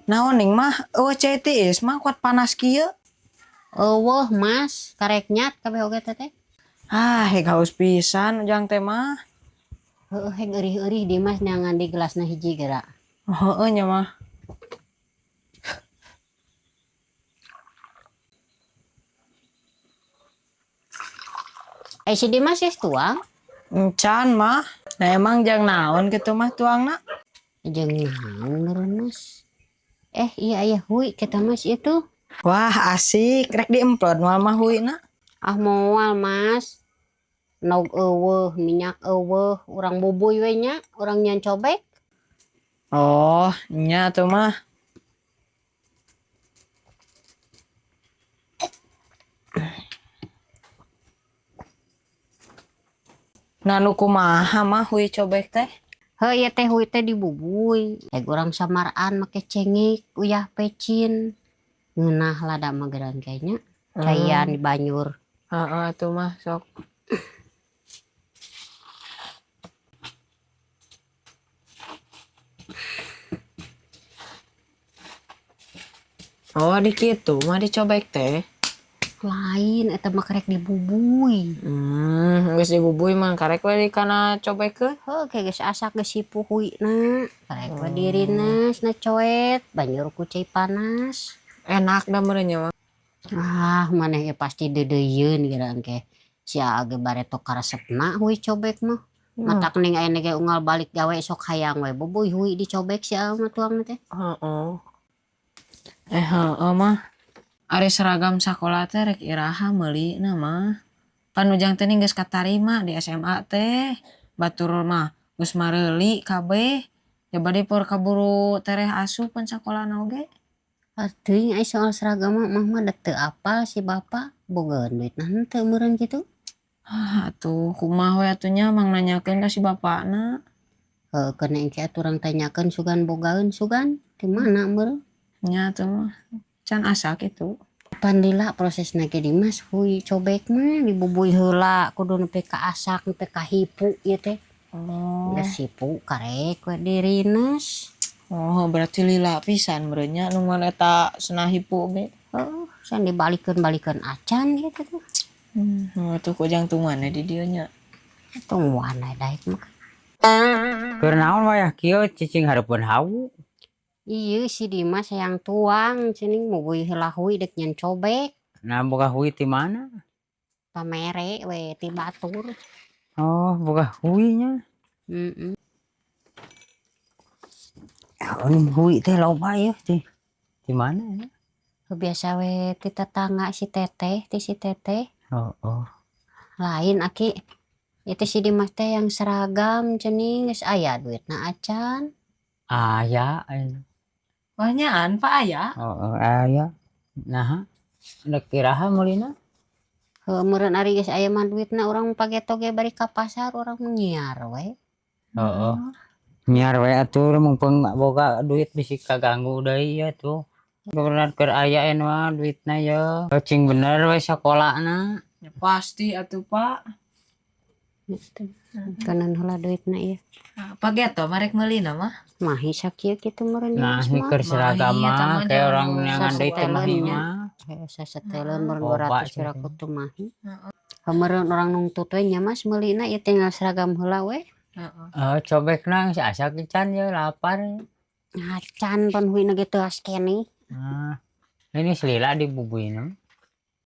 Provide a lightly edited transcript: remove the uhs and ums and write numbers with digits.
Naon ning mah eueuh cai tiis mah kuat panas kieu. Eueuh Mas, karek nyat kabeh oge teh. Ah, heg haus pisan ujang teh mah. Heueuh heg eurih-eurih di Mas neangan di gelasna hiji geura. Heueuh nya mah. Eh si Dimas geus tuang? Encan mah. Nah emang jang naon kitu mah tuangna? Jeung naon meureun Mas? Eh iya iya hui kita Mas itu. Wah asik, rek diemplod moal mah huina. Ah moal Mas. Nog eueuh, minyak eueuh, urang bubuy we nya, urang nyian cobek. Oh, nya atuh mah. Nah nu kumaha mah hui cobek teh? Heuh ieu teh hui teh dibubuy. Heg urang samaraan make cengek, uyah pecin. Ngeunah lada mah geurang kayaknya. Caian di banjur. Heeh atuh mah sok. Oh, di kitu mah dicobek teh. Lain eta mah karek dibubuy. Geus dibubuy mah karek we di kana cobekeun. Heuh, kayak geus asak geus sipuh huina. Karek we dirines na coet, banjur ku cai panas. Enak da meureun nya mah. Ah, maneh ge pasti deudeuieun geura engke. Si Aa ge bareto karesepna hui cobek mah. Matak ning ayeuna ge unggal balik gawe sok hayang we bubuy hui dicobek si Aa mah tuangna teh. Heeh. Heeh mah. Ari seragam sakola teh rek iraha meulina mah. Pan ujang teh geus katarima di SMA teh. Batur mah geus mareuli kabeh. Ya bade por kaburu tereh asup pan sakolana oge. Teuing ai soal seragam mah mah mah da teu apal si bapa boga duitna henteu meureun kitu. Ah atuh kumaha we atuh nya mang nanyakeun ka si bapana. Heuh keun engke atuh urang tanyakeun sugan bogaeun sugan di mana meureun. Nya atuh mah can asa kitu. Pan lila prosesna ge Dimas hui cobek mah dibubuy heula kudu nepi ka asak nepi ka hipu ieu teh. Oh. Geus hipu karek we dirines. Oh, berarti lila pisan meureun nya nu mun eta cenah hipu ge. Heuh, san dibalikeun-balikeun acan ieu teh tuh. Atuh ku ujang tungguan di dieu nya. Tungguan we daek mah. Keur naon wayah kieu cicing hareupeun hawu? Ieu si Dimas hayang tuang cening mubuy heula hui deuk nyen cobek. Nah boga hui ti mana? Pamere we ti batur. Oh, boga hui nya. Heeh. Oh, hui teh loba ieu teh. Di mana ya? Biasa we ti tetangga si teteh, ti si teteh. Oh, oh. Lain aki. Itu si Dimas teh yang seragam cening geus aya duitna acan. Aya ayeuna. Wah nyaan Pak aya. Oh, aya. Naha? Rek iraha meulina? Heuh meureun ari geus aya mah duitna urang pageto ge bari ka pasar urang nyiar we. Heeh. Nyiar we atuh mumpung boga duit bisi kaganggu deui ieu tuh. Bener keur aya anu mah duitna ye. Cing bener we sakolana. Ya pasti atuh Pak. Kanan heula duitna ieu. Pageto marek meulina mah. Mahi sakieu kitu meureun. Nah, keur seragam mah kayak orang neangan deui teh mahi mah. Heuh saseteleun meureun 200 pira kutu mahi. Meureun orang nungtut we nya Mas meulina ieu tinggal seragam heula we. Heeh. Cobekna geus asa kican ye lapar. Acan pan huina ge teu keneh. Nah, ini selila dibubuina.